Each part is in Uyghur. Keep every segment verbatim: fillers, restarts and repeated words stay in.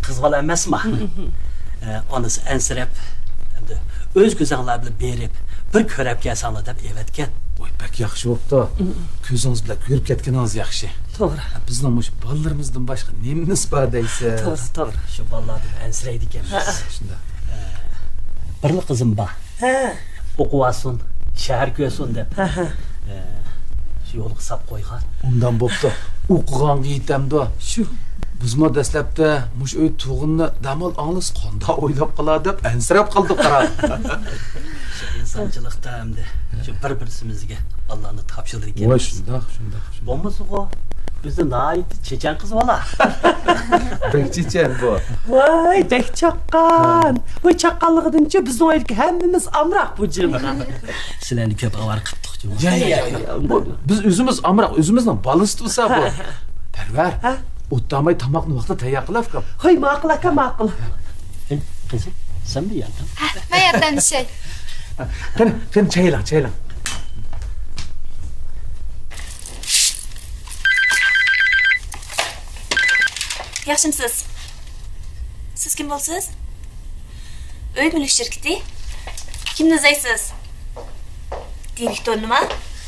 قىز بالا ئەمەسما؟ ئە، ئانىسى ئەنسىرەپ، ئەمدى ئۆز كۆزۈڭلار بىلەن بېرىپ، بىر كۆرۈپ كەلسەڭلار دەپ ئەۋەتكەن. ۋاي، بەك ياخشى بوپتۇ. كۆزىڭىز بىلەن كۆرۈپ كەتكىنىڭىز ياخشى. توغرا. بىزنىڭ مۇشۇ بالىلىرىمىزدىن باشقا نېمىمىز بار دەيسىز؟ توغرا، توغرا. شۇ بالىلاردىن ئەنسىرەيدىكەنمىز. شۇنداق. ئە، بىرلا قىزىم بار. ھە. ئوقۇۋالسۇن، شەھەر كۆرسۇن دەپ، ھە، ھە، ئە، شۇ يولغا ساپ قويغان. ئۇنداق بوپتۇ. ئوقۇغانغا يېتەمدۇ؟ شۇ. بىزمۇ دەسلەپتە مۇشۇ ئۆي تۇغۇننى دەمال ئاڭلىسا قانداق ئويلاپ قالار دەپ ئەنسىرەپ قالدۇق، قارا. شۇ ئىنسانچىلىقتا ئەمدى شۇ بىر-بىرسىمىزگە ئاللانى تاپشۇرىدىكەنمىز. ۋاي، شۇنداق، شۇنداق، شۇنداق. بولمىسىغۇ، ئۆزى ناھايىتى چېچەن قىز بالا. بەك چېچەن بۇ. ۋاي، بەك چاققان. ۋاي، چاققانلىقىدىنچۇ بىزنىڭ ئۆيدىكى ھەممىمىز ئامراق بۇ جىنغا. سىلەرنى كۆپ ئاۋارە قىپتۇق جۇمۇ. يا، يا، يا، يا. بۇ، بىز ئۆزىمىز ئامراق، ئۆزىمىزنىڭ بالىسى تۇرسا بۇ. ھە، ھە. پەرۋەر، ھە؟ ئوتتاماي تاماقنى ۋاقتىدا تەييار قىلىۋەتكىن. ھوي، ماقۇل ئاكا، ماقۇل. ھەي، قىزىم، سەنمۇ ياردەم؟ ھە، مەن ياردەملىشەي. قېنى، قېنى، چاي ئېلىڭ، چاي ئېلىڭ. ياخشىمسىز؟ سىز كىم بولىسىز؟ ئۆي مۈلۈك شىركىتى. كىمنى ئىزدەيسىز؟ دىرېكتورنىما؟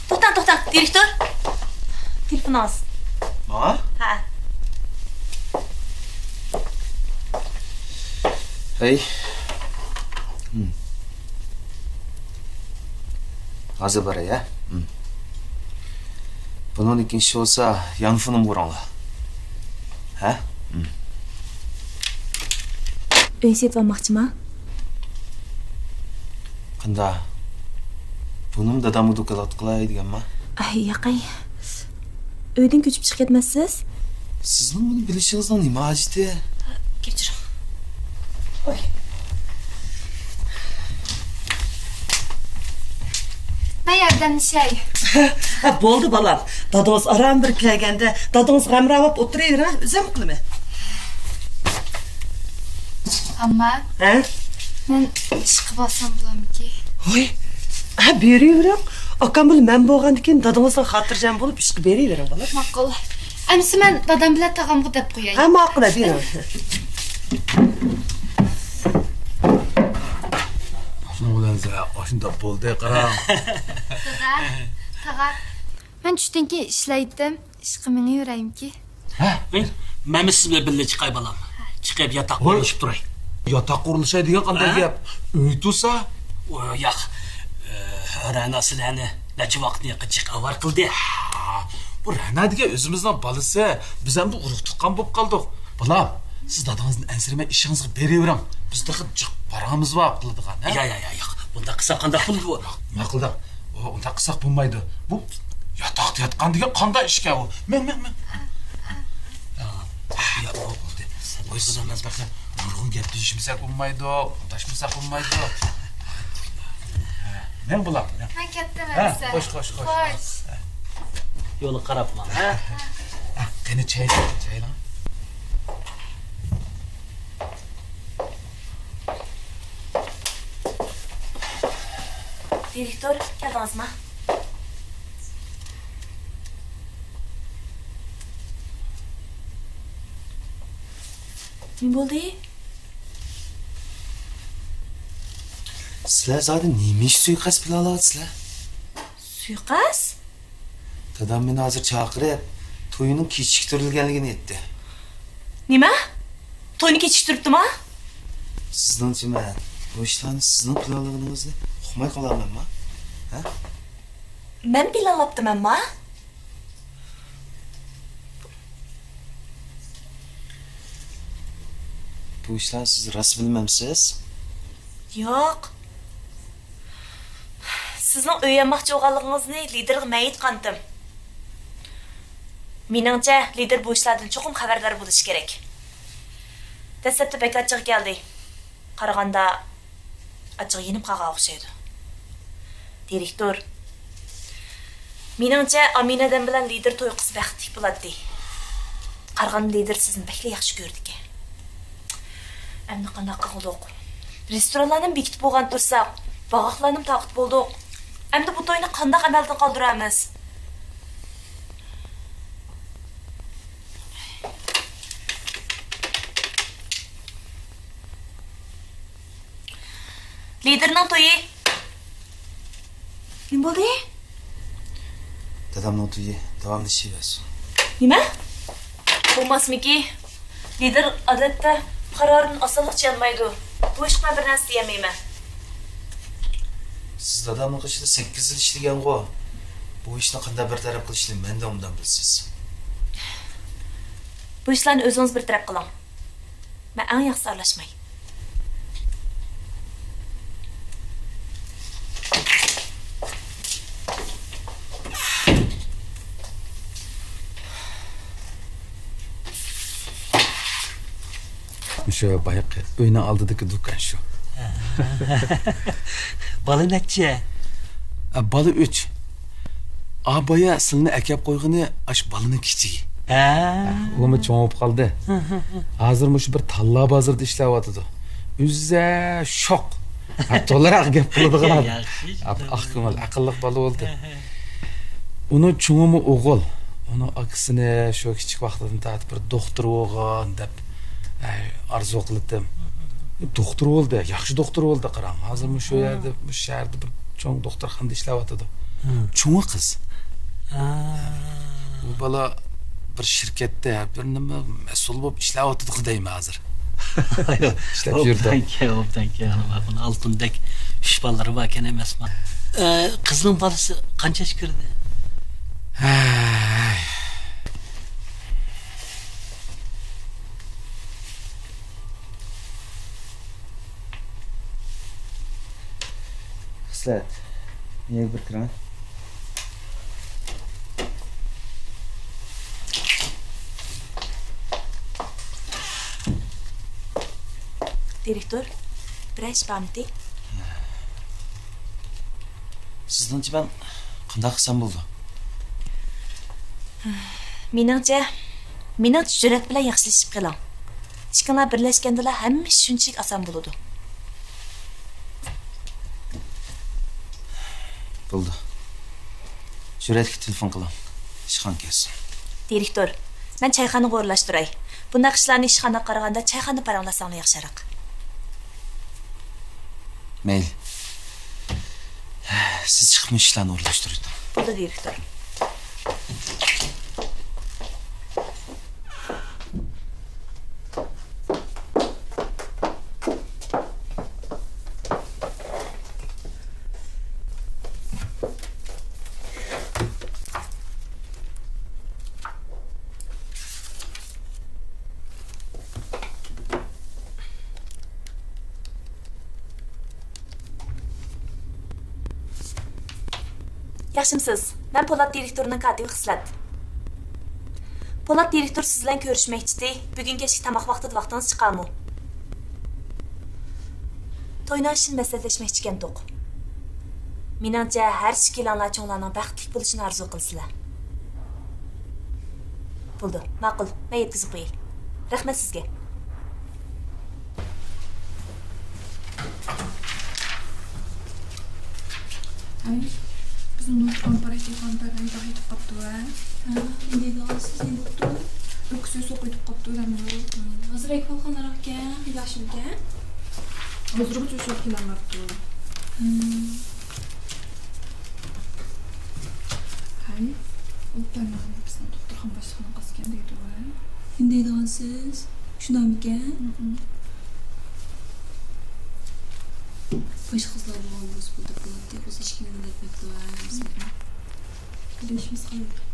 توختاڭ، توختاڭ، دىرېكتور! تېلېفونىڭىز. ماڭا؟ ھە. ھەي. ھازىر باراي، ھە؟ بۇنىڭدىن كېيىن ئىش بولسا، يانفونۇمغا ئۇرۇڭلار. ھە؟ ئۆي سېتىۋالماقچىما؟ قانداق؟ بۇنىمۇ دادامغا دوكالات قىلاي دېگەنما؟ ئاي، ياقەي. ئۆيدىن كۆچۈپ چىقىپ كەتمەسسىز؟ سىزنىڭ بۇنى بىلىشىڭىزنىڭ نېمە ھاجىتى؟ كەچۈرۈڭ. ۋاي. مەن ياردەملىشەي. ھە، بولدى، بالام. دادىڭىز ئاران بىر كەلگەندە، دادىڭىز غەمراۋاپ ئولتۇرۇۋېرىڭ، ھە؟ ئۆزۈم قىلىمەن. ئامما. ھە؟ مەن ئىشقا بارسام بولامدىكىن؟ ھوي. ھە، بېرىۋېرىڭ. ئاكام بىلەن مەن بولغاندىكىن دادىڭىزنىڭ خاتىرجەم بولۇپ ئىشقا بېرىۋېرىڭ، بالام. ماقۇل. ئەمىسە مەن دادام بىلەن تاغامغا دەپ قوياي. ھە، ماقۇل، ھە، بېرىڭ. شۇنىڭ بىلەن سەن ئاشۇنداق بولدى، قاراڭ. دادا، تاغا، مەن چۈشتىن كېيىن ئىشلەيتتىم. ئىشقا مېڭىۋېرەيمىكى؟ ھە؟ مەنمۇ سىز بىلەن بىللە چىقاي، بالام. چىقىپ ياتاق قۇرۇشۇپ تۇراي. ياتاق قۇرۇلۇشاي دېگەن قانداق گەپ؟ ئۆي تۇرسا؟ ياق. ئە، رەنا سىلەرنى نەچچە ۋاقىتتىن ياقى جىق ئاۋارە قىلدى. ھا، بۇ رەنا دېگەن ئۆزىمىزنىڭ بالىسى. بىز ئەمدى ئۇرۇق تۇغقان بولۇپ قالدۇق. بالام، سىز دادىڭىزدىن ئەنسىرىمەي ئىشىڭىزغا بېرىۋېرىڭ. بىز تېخى جىق پاراڭىمىز بار قىلىدىغان، ھە؟ يا، يا، يا، ياق. بۇنداق قىلساق قانداق بولىدۇ؟ ماقۇل دەڭ. ئۇ، ئۇنداق قىلساق بولمايدۇ. بۇ ياتاقتا ياتقان دېگەن قانداق ئىشكەن ئۇ؟ مەن، مەن، مەن. يا، يا، بولدى. ۋاي، سىز بىلەن بەك نۇرغۇن گەپلىشمىسەك بولمايدۇ، ئۇنداشمىساق بولمايدۇ. مەن بۇلار. مەن كەتتىم، ھە، ئەمىسە. خوش، خوش، خوش. خوش. يولغا قاراپ ماڭ، ھە؟ قېنى، چاي، چايلاڭ. دىرېكتور، كەلدىڭىزما؟ نېمە بولدى؟ سىلەر زادى نېمە ئىش سۇيىقەست پىلانلاۋاتىسىلەر؟ سۇيىقەست؟ دادام مېنى ھازىر چاقىرىپ، توينىڭ كېچىكتۈرۈلگەنلىكىنى ئېيتتى. نېمە؟ توينى كېچىكتۈرۈپتىما؟ سىزنىڭچە مەن بۇ ئىشلارنى سىزنىڭ پىلانلىغىنىڭىزنى ئۇقماي قالامەنما؟ ھە؟ مەن پىلانلاپتىمەنما؟ بۇ ئىشلارنى سىز راست بىلمەمسىز؟ ياق. سىزنىڭ ئۆي ئالماقچى بولغانلىقىڭىزنى لىدېرغا مەن ئېيتقانتىم. مېنىڭچە، لىدېر بۇ ئىشلاردىن چوقۇم خەۋەردار بولۇشى كېرەك. دەسلەپتە بەك ئاچچىقى كەلدى. قارىغاندا، ئاچچىقى يېنىپ قالغان ئوخشايدۇ. دىرېكتور، مېنىڭچە، ئامىنەدەم بىلەن لىدېر توي قىلسا بەختلىك بولاتتى. قارىغاندا، لىدېر سىزنى بەكلا ياخشى كۆرىدىكەن. ئەمدى قانداق قىلغۇدۇق؟ رېستورانلارنىمۇ بېكىتىپ بولغان تۇرساق، باغاقلارنىمۇ تارقىتىپ بولدۇق. ئەمدى بۇ توينى قانداق ئەمەلدىن قالدۇرارمىز؟ لىدىرنىڭ تويى. نېمە بولدى؟ دادامنىڭ تويى داۋاملىشىۋەرسۇن. نېمە؟ بولماسمىكى؟ لىدىر ئادەتتە قارارىدىن ئاسانلىقچە يانمايدۇ. بۇ ئىشقا مەن بىر نەرسە دېيەلمەيمەن. سىز دادامنىڭ قېشىدا سەككىز يىل ئىشلىگەنغۇ؟ بۇ ئىشنى قانداق بىر تەرەپ قىلىشنى مەندىن ئوبدان بىلىسىز. بۇ ئىشلارنى ئۆزىڭىز بىر تەرەپ قىلىڭ. مەن ئەڭ ياخشىسى ئارىلاشماي. شۇ بايىقى ئۆينىڭ ئالدىدىكى دۇكان شۇ. بالا نەچچە؟ ئە، بالا ئۈچ. ئا، بايا سىلىنى ئەكەپ قويغىنى ئاشۇ بالىنىڭ كىچىكى. ھە. ئۇمۇ چوڭ بولۇپ قالدى. ھازىر مۇشۇ بىر تاللا بازىرىدا ئىشلەۋاتىدۇ. ئۆزى شوق. ھە، تولاراق گەپ قىلىدىغان. ياخشى. ئاق كۆڭۈل، ئەقىللىق بالا بولدى. ئۇنىڭ چوڭىمۇ ئوغۇل. ئۇنىڭ ئاكىسىنى شۇ كىچىك ۋاقتىدىن تارتىپ بىر دوختۇر بولغان دەپ، ئەي، ئارزۇ قىلاتتىم. دوختۇر بولدى، ياخشى دوختۇر بولدى، قاراڭ. ھازىر مۇشۇ يەردە، مۇشۇ شەھەردە بىر چوڭ دوختۇرخانىدا ئىشلەۋاتىدۇ. چوڭى قىز. ئۇ بالا بىر شىركەتتە بىر نېمە مەسئۇل بولۇپ ئىشلەۋاتىدۇ دەيمەن ھازىر. ئىشلەپ يۈرىدۇ. ئوبدانكەن، ئوبدانكەن. ئالتۇندەك ئۈچ بالىلىرى باركەن ئەمەسمۇ؟ ئە، قىزنىڭ بالىسى قانچە ياشقا كىردى؟ ھەي. خىسلەت، نېگە بىر كىرىڭ. دىرېكتور، بىرەر ئىش بارمىدى؟ سىزنىڭچە مەن قانداق قىلسام بولىدۇ؟ مېنىڭچە، مېنىڭچە جۈرئەت بىلەن ياخشىلىشىپ قېلىڭ. ئىككىڭلار بىرلەشكەندىلا ھەممە ئىش شۇنچىلىك ئاسان بولىدۇ. بولدى. جۈرئەتكە تېلېفون قىلىڭ. ئىشخانا كەلسۇن. دىرېكتور، مەن چايخانىغا ئورۇنلاشتۇراي. بۇنداق ئىشلارنى ئىشخانىغا قارىغاندا چايخانىدا پاراڭلاشساڭلار ياخشىراق. مەيلى. سىز چىقىپ مۇشۇ ئىشلارنى ئورۇنلاشتۇرۇۋېتىڭ. بولدى، دىرېكتور. ياخشىمسىز؟ مەن پولات دىرېكتورنىڭ كاتىپى خىسلەت. پولات دىرېكتور سىز بىلەن كۆرۈشمەكچىدى. بۈگۈن كەچلىك تاماق ۋاقتىدا ۋاقتىڭىز چىقارمۇ؟ توينىڭ ئىشىنى مەسلىھەتلەشمەكچىكەنتۇق. مېنىڭچە، ھەر ئىككىلەڭلار چوڭلارنىڭ بەختلىك بولۇشىنى ئارزۇ قىلىسىلەر. بولدى، ماقۇل، مەن يەتكۈزۈپ قوياي. رەھمەت سىزگە. ئەي، بىزنىڭ دوختۇر ئاپپارات يېقىن بەرمەي داغ يېتىپ قاپتۇ، ھە؟ ھە، نېمە دەيدىغانسىز، نېمە بوپتۇ؟ ئۆكسۈپ سوقۇۋېتىپ قاپتۇ، دەمدۇ؟ ھازىر ئەكىۋالغانلىراق ئىكەن، ياخشىمىكەن؟ ھازىرغىچە شۇ كېلەلمەپتۇ. ھىم. ھەي، ئۇ بىزنىڭ دوختۇرخانا باشلىقىنىڭ قىزىكەن دەيدۇ، ھە؟ نېمە دەيدىغانسىز؟ شۇنداقمىكەن؟ ھىم. باشقا قىزلار بولغان بولسا بولدى، بولاتتى. ئۆزى ھېچكىمگە نېمە دەيتمەپتۇ، ھە، بىزگە. بىلىشىمىز قالايدۇ.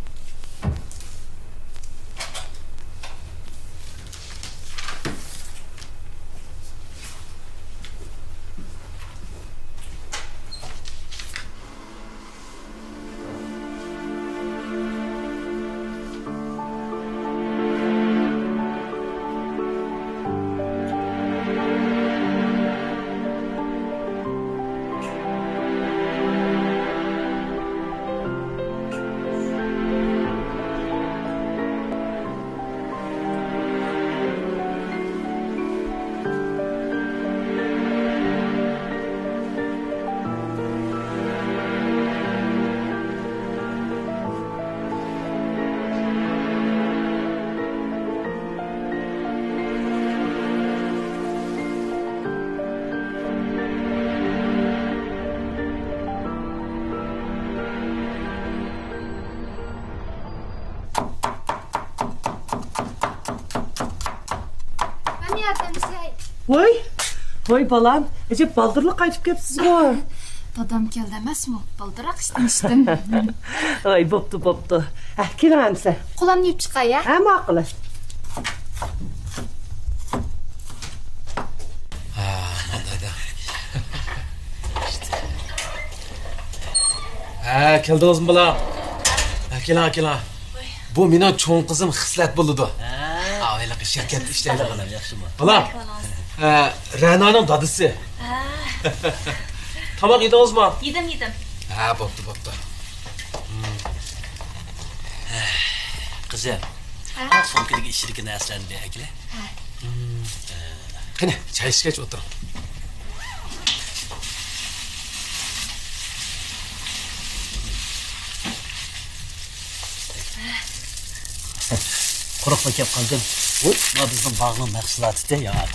ياردەملىشەي. ۋاي، ۋاي بالام، ئەجەب بالدۇرلا قايتىپ كەپسىزغۇ. دادام كەلدى ئەمەسمۇ، بالدۇرراق ئىشتىن چىقتىم. ۋاي، بوپتۇ، بوپتۇ. ھە، كېلىڭ ئەمسە. قولامنى يۇيۇپ چىقاي، ھە؟ ھە، ماقۇل. ھە، ماندايدا. ھە، كەلدىڭىزمۇ، بالام؟ ھە، كېلىڭ، كېلىڭ. بۇ مېنىڭ چوڭ قىزىم خىسلەت بولىدۇ. ھە. ئا، ھېلىقى شىركەتتە ئىشلەيدىغىنىم. ياخشىمۇ؟ بالام، ھە، رەنانىڭ دادىسى. ھە. تاماق يېدىڭىزمۇ؟ يېدىم، يېدىم. ھە، بوپتۇ، بوپتۇ. قىزىم، ھە؟ سومكىدىكى ئىچىدىكى نەرسىلەرنى بېرىپ ئەكىلە. ھە. قېنى، چاي ئىچكەچ ئولتۇرۇڭ. قۇرۇقلا كەپ قالدىم. ۋوي، مانا بىزنىڭ باغنىڭ مەھسۇلاتى ياڭاق.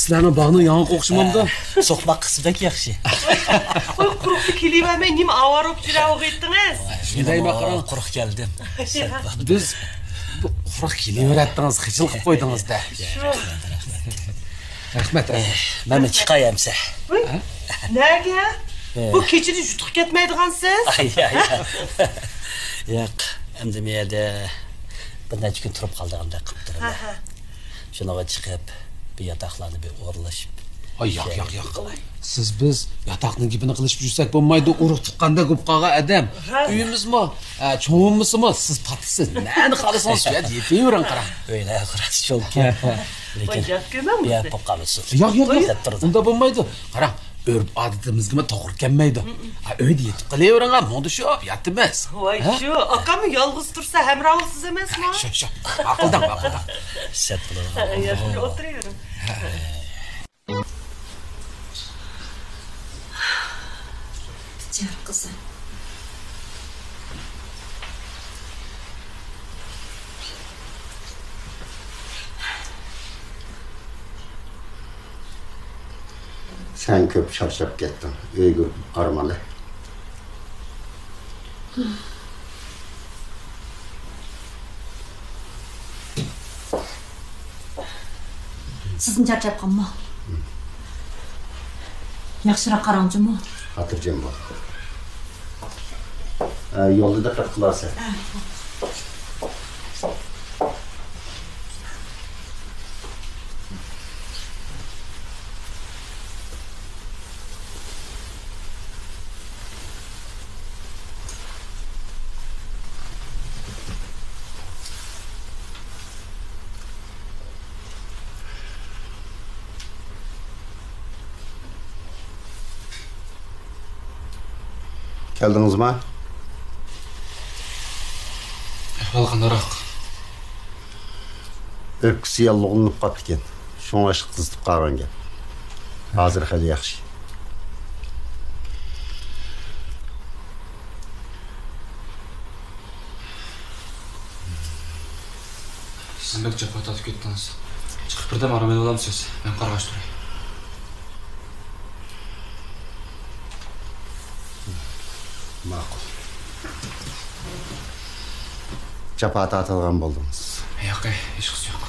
سىلەرنىڭ باغنىڭ ياڭاق ئوخشىمامدۇ؟ ھە، سوقماق قىسمى بەك ياخشى. ۋوي، قۇرۇقتا كېلىۋەرمەي نېمە ئاۋارە بولۇپ يۈرەۋاتىتتىڭىز؟ شۇندايمۇ قاراڭ. قۇرۇق كەلدىم. بىز بۇ قۇرۇق كېلىۋېرەتتىڭىز، خىجىل قىلىپ قويدىڭىز-دە. شۇ. رەھمەت، رەھمەت. مەن چىقاي ئەمسە. ۋوي، نەگە؟ بۇ كېچىدە يۇتۇق كەتمەيدىغانسىز؟ ياق، ياق. ياق، ئەمدى مۇ يەردە بىر نەچچە كۈن تۇرۇپ قالىدىغاندەك قىلىپ تۇرىمەن. ھە، ھە. شۇنىڭغا چىقىپ، بۇ ياتاقلارنى بىر ئورۇنلىشىپ. ئاي، ياق، ياق، ياق. سىز بىز ياتاقنىڭ گېپىنى قىلىشىپ يۈرسەك بولمايدۇ، ئۇرۇق تۇغقاندەك بولۇپ قالغان ئادەم. راست. ئۆيىمىزمۇ، ئە، چوڭ بولمىسىمۇ، سىز پاتىسىز. نەنى خالىسىڭىز شۇ يەردە يېتىۋېرىڭ، قاراڭ. ئۆيلەر راست چوڭكەن. لېكىن ۋاي، گەپ كۆرمەڭ بۇ يەر بىزنى. بولۇپ قالمىسۇن. ياق، ياق، ياق. دەپ تۇرىدۇ. ئۇنداق بولمايدۇ. قاراڭ، ئۆرپ-ئادىتىمىزگىمۇ توغرا كەلمەيدۇ. ھە، ئۆيدە يېتىپ قېلىۋېرىڭ، ھە، مۇڭدىشىپ ياتىمىز. ۋاي، ھە؟ شۇ، ئاكاممۇ يالغۇز تۇرسا ھەمراھلىقسىز ئەمەسمۇ؟ شۇ، شۇ. ماقۇلداڭ، ماقۇلداڭ. سەت بولىدىغان. ھە، ياخشى، ئولتۇرۇۋېرىڭ. بىچارە قىزىم. سەن كۆپ چارچاپ كەتتىڭ. ئۆيگە ئارام ئال. سىزمۇ چارچاپ قالماڭ. ياخشىراق قاراڭ جۇمۇ. خاتىرجەم بول. ئە، يولدا دىققەت قىلارسەن. كەلدىڭىزما؟ ئەھۋال قانداقراق؟ ئۆپكىسى ياللۇغلىنىپ قاپتىكەن. شۇڭا ئىشقا قىزىتىپ قالغان گەپ. ھازىر خېلى ياخشى. سىز بەك جاپا تارتىپ كەتتىڭىز. چىقىپ بىردەم ئارام ئېلىۋالامسىز؟ مەن قارىغاچ تۇراي. ماقۇل. جاپا تارتىدىغان بولدىڭىز. ياق، ھېچقىسى يوق.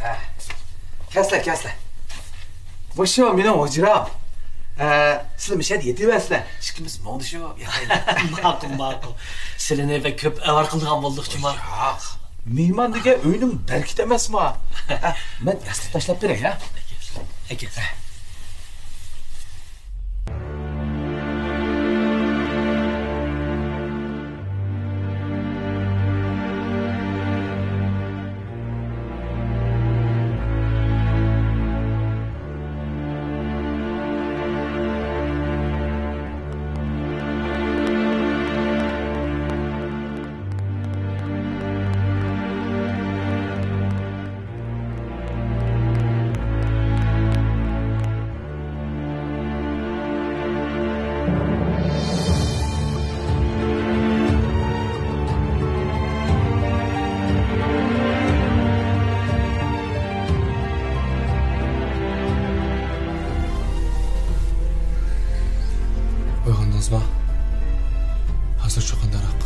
كەلسىلە، كەلسىلە. مۇشۇ مېنىڭ ھۇجرام. ئە، سىلە مۇشۇ يەردە يېتىۋەرسىلە. ئىككىمىز مۇڭدىشىپ ياتايلى. ماقۇل، ماقۇل. سىلىنى بەك كۆپ ئاۋارە قىلىدىغان بولدۇق جۇما. ياق. مېھمان دېگەن ئۆينىڭ بەرىكىتى ئەمەسما؟ ھە، مەن ياستۇق تاشلاپ بېرەي، ھە؟ ئەكەل. ئويغاندىڭىزمۇ؟ ھازىرچۇ قانداقراق؟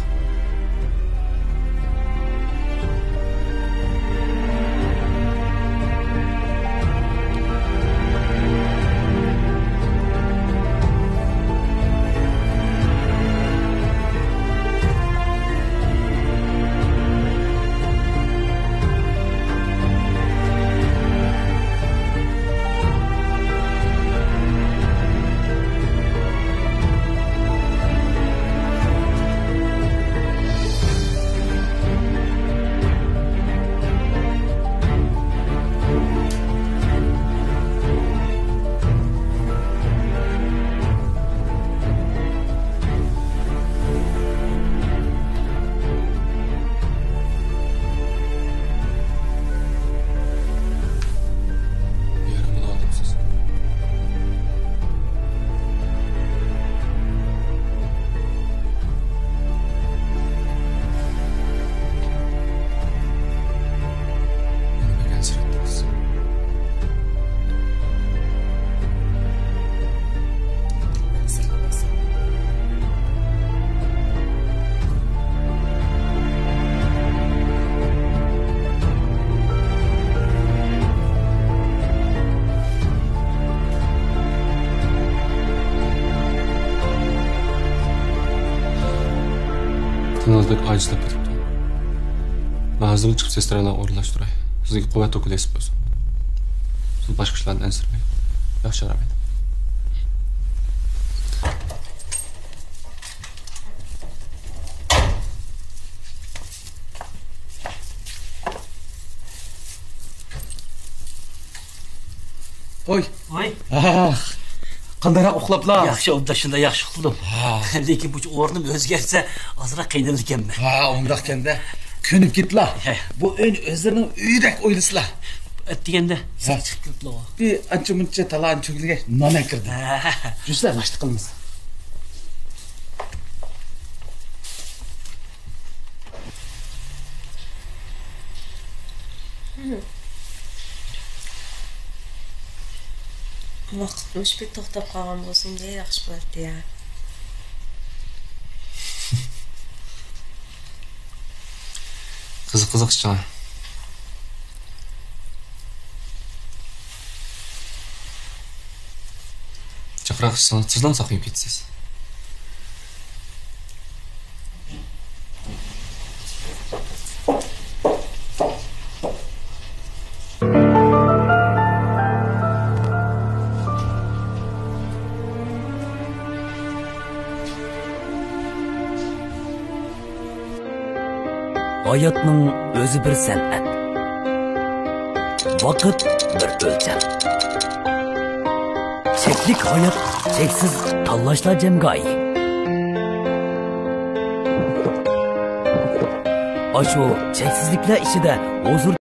بىر يېرىم بولۇۋاتامسىز؟ مېنى بەك ئەنسىرەتتىڭىز. تېنىڭىز بەك ئاجىزلاپ كېتىپتۇ. مەن ھازىرلا چىقىپ سېسترا بىلەن ئورۇنلاشتۇراي. سىزگە قۇۋۋەت ئوكۇل ياساپ بەرسۇن. سىز باشقا ئىشلاردىن ئەنسىرىمەڭ. ياخشى، رەھمەت. ۋوي. ۋوي. ئاھ، قانداقراق ئۇخلاپلا؟ ياخشى، ئوبدان شۇنداق ياخشى ئۇخلىدىم. ھا. لېكىن بۇ ئورنۇم ئۆزگەرسە ئازراق قىينىلىدىكەنمەن. ھا، ئۇنداقكەندە. كۆنۈپ كېتىلا. ھە. بۇ ئۆينى ئۆزلىرىنىڭ ئۆيىدەك ئويلىسىلا. ئەتىگەندە ھە. سىز چىقىپ كېتىپلا. بىر ئانچە مۇنچە تالا چۆگىلىگە نان ئەكىردىم. ھە. جۈسە ناشتا قىلىمىز. ۋاقىت مۇشۇ بىر توختاپ قالغان بولسا نېمە ياخشى بولاتتى يا. قىزىق، قىزىق ئىشىڭلار. جىقراق ئىچسىڭىز تېزلا ساقىيىپ كېتىسىز. ھاياتنىڭ ئۆزى بىر سەنئەت. ۋاقىت بىر ئۆلچەم. چەكلىك ھايات چەكسىز تاللاشلار جەمگاھى. ئاشۇ چەكسىزلىكلەر ئىچىدە ھۇزۇر